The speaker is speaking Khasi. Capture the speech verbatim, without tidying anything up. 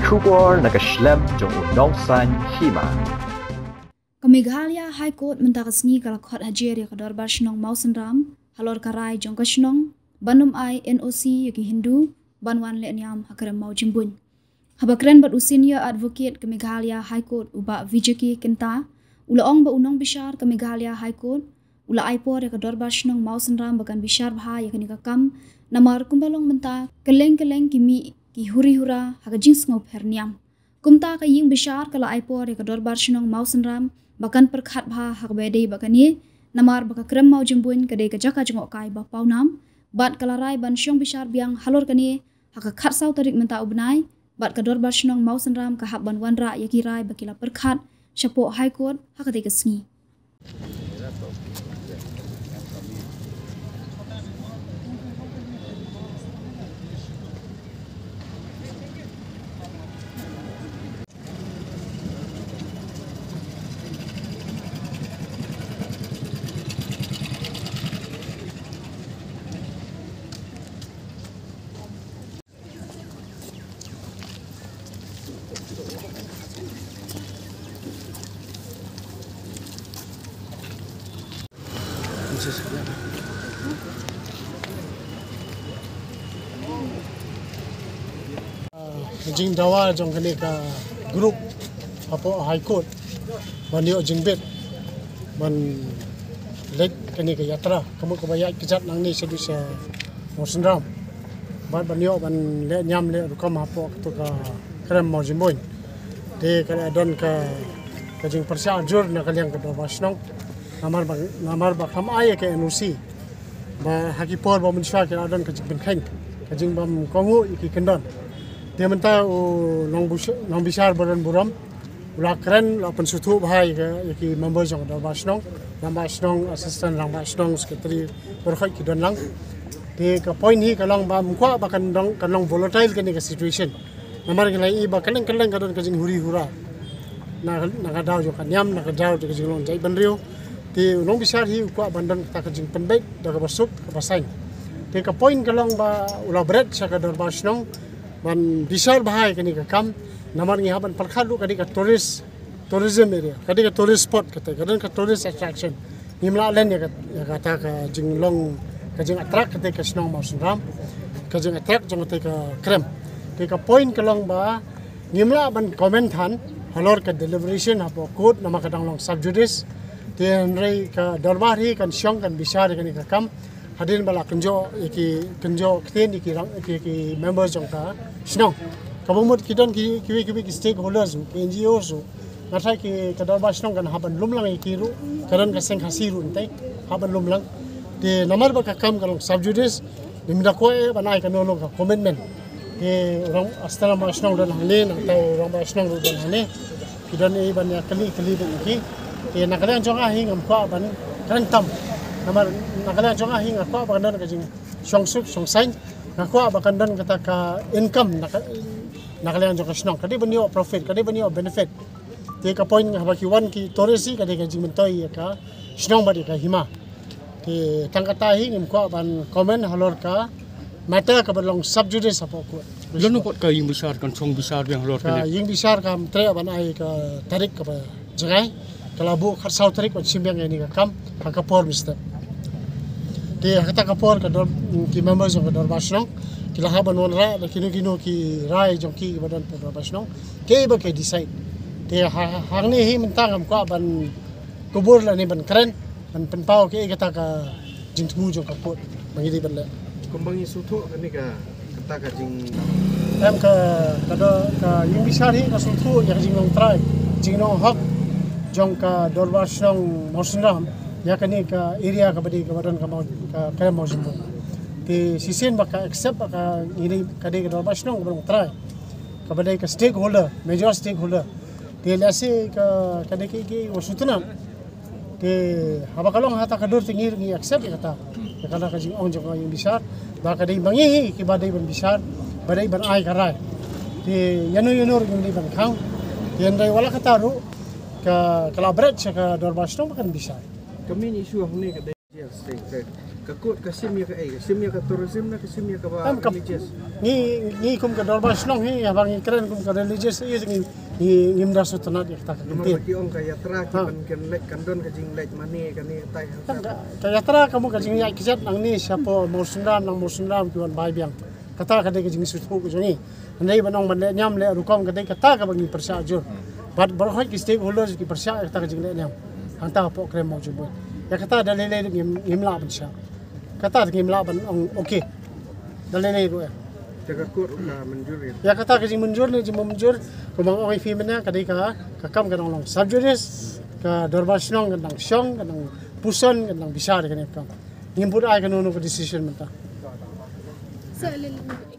Khubor na ka shlem jong u nongsan hima. Ka Meghalaya High Court mynta ka sngi ka la khot hajar ïa ka Dorbar Shnong Mawsynram halor ka rai jong ka shnong ban ym ai N O C ïa ki Hindu ban wan leh niam ha Krem Mawjymbuin. Haba kren bad u Senior Advocate ka Meghalaya High Court u Bah Vijay K Kynta, u la ong ba u nongbishar ka Meghalaya High Court u la ai por ïa ka Dorbar Shnong Mawsynram ba kan bishar bha ïa kane ka kam, namar kumba long mynta kylleng kylleng ki mih ki huri hura ha ka jingsngewpher niam. Kumta ka ïing bishar ka la ai por ïa ka Dorbar Shnong Mawsynram ba kan pyrkhat bha ha kaba ïadei bad kane, namar ba ka Krem Mawjymbuin ka dei ka jaka jngohkai ba pawnam, bad ka la rai ban shong bishar biang halor kane ha ka khatsaw tarik mynta u bnai, bad ka Dorbar Shnong Mawsynram ka hap ban wanrah ïa ki rai ba ki la pyrkhat shapoh High Court ha katei ka sngi. Jingdawa jong kane ka group hapoh High Court ban ïoh jingbit ban leit kane ka yatra, ka mut kaba ïaid kjat nangne shaduh sha Mawsynram. Bad ban ïoh ban leh niam leh rukom hapoh kato ka Krem Mawjymbuin. Te ka la don ka, ka jingpyrshah jur na ka liang ka Dorbar Shnong. Namar ba, namar ba kam ai ka N O C. Ba ha ki por ba mynshuwa ki la don ka jingpynkheiñ, ka jingbym kohnguh ïa ki kyndon. Te mynta u nongbishar, nongbishar ba don burom u la kren, la pynsngewthuh bha ïa ki, ïa ki member jong ka Dorbar Shnong, Rangbah Shnong, Assistant Rangbah Shnong, Secretary, baroh ki don lang. Te ka point hi ka long ba ym kwah ba kan long, kan long volatile kane ka situation. Namar ngi la ïohi ba kylleng kylleng ka don ka jinghuri hura na, na ka daw jong ka niam, na ka daw jong ka jinglong jaitbynriew. Te u nongbishar hi u kwah ban don kata ka jingpynbeit da kaba suk kaba saiñ. Te ka point ka long ba u la bret sha ka Dorbar Shnong ban bishar bha ïa kane ka kam, namar ngi hap ban pyrkhat ruh ka dei ka tourist, tourism area, ka dei ka tourist spot kata, ka don ka tourist attraction. Ngim lah len ïa ka, ïa kata ka jinglong, ka jingattract kata ka shnong Mawsynram, ka jingattract jong kata ka Krem. Te ka point ka long ba ngim lah ban comment than halor ka deliberation hapoh court namar ka dang long sub judice. Te hynrei ka dorbar hi kan shong kan bishar ïa kane ka kam hadien ba la kynjoh ïa ki, kynjoh ktien ïa ki rang, ïa ki, ki members jong ka shnong. Kaba mut ki don ki, kiwei kiwei ki stakeholders ruh, ki N G Os ruh. Nga tharai ki ka dorbar shnong kan hap ban lum lang ïa ki ruh, ka don ka seng Khasi ruh hangtei, hap ban lum lang. Te namar ba ka kam ka long sub judice, ngim da kwah ban ai kano kano ka commitment. Te u rangbah, Assistant Rangbah Shnong don hangne, nangta u Rangbah Shnong ruh don hangne. Ki don ei ban ïa kylli, kylli beit ïa ki. Te na ka liang jong nga hi ngam kwah ban kren tam. Namar na ka liang jong nga hi nga kwah ba kan don ka jingshongsuk shongsaiñ. Nga kwah ba kan don kata ka income na ka, na ka liang jong ka shnong. Ka dei ban ïoh profit, ka dei ban ïoh benefit. Te ka point haba ki wan ki tourist hi ka dei ka jingmyntoi ïa ka shnong bad ïa ka hima. Te tang kata hi ngim kwah ban comment halor ka matter kaba long sub judice hapoh court. Lano pat ka ïing bishar kan shong bishar biang halor ka kane? Ïing bishar kam treh ban ai ka tarik kaba jngai. Ka la buh khatsaw tarik ban shim biang ïa kane ka kam ha ka por mynstep. Te ha kata ka por ka dor, ki members jong ka dorbar shnong ki la hap ban wanrah da kino kino ki rai jong ki kiba don hapoh dorbar shnong. Ki ba ki decide. Te ha, hangne hi mynta ngam kwah ban kubur lane ban kren, ban pynpaw kaei kata ka jingthmu jong ka court ba ngi dei ban leh. Kumba ngi sngewthuh kane ka, kata ka jing... Em, ka, ka do, ka ïing bishar hi ka sngewthuh ïa ka jinglong trai, jinglong hok jong ka dorbar shnong Mawsynram ïa kane ka area kaba dei kaba don ka Maw, ka Krem Mawjymbuin. Te shisien ba ka accept ba ka ngi dei, ka dei ka dorbar shnong kaba long trai, kaba dei ka stakeholder, major stakeholder. Te lehse ka, ka dei ki, ki wa sutna. Te haba ka long ha kata ka dur te ngi, ngi accept ïa kata. Ïa kata ka jingong jong ka ïing bishar ba ka dei ma ngi hi kiba dei ban bishar, ba dei ban ai ka rai. Te ïano ïano ruh ngim dei ban khang. Te hynrei wat la kata ruh ka, ka la bret sha ka dorbar shnong ba kan bishar. Ka main issue hangne ka dei Yes, right, right. Ka court ka shim ïa kaei? Ka shim ïa ka tourism ne ka shim ïa kaba Em, ka- religious? Ngi ngi kum ka dorbar shnong hi, haba ngi kren kum ka religious hi, ngi ngi ngim da sngewtynnat ïa kata ka Namar kyntien. ba ki ong ka yatra ki Ha. ban kren leh kan don ka jingleh mane kane katai. Ka, ka yatra ka mut ka jingïaid kjat nangne sha hapoh Mawryngknam, nang Mawryngknam ki wan bai biang. Kata ka dei ka jingsngewthuh ka jong ngi. Hynrei ban ong ban leh niam leh rukom ka dei kata kaba ngi pyrshah jur. Bad baroh ki stakeholders ki pyrshah ïa kata ka jingleh niam. Hangta hapoh krem mawjud bad ïa kata da lei lei ngim ngim lah ban shah. Kata ngim lah ban ong okay. Da lei lei ruh ïa. Te ka court ka mynjur ïa. Ïa kata ka jingmynjur ne jingmynjur, kumba ong ïa phi mynne, ka dei ka, ka kam ka dang long sub judice, ka dorbar shnong ka dang shong, ka dang puson, ka dang bishar ïa kane ka kam. Ngim bud ai kano kano ka decision mynta. Sir, a little,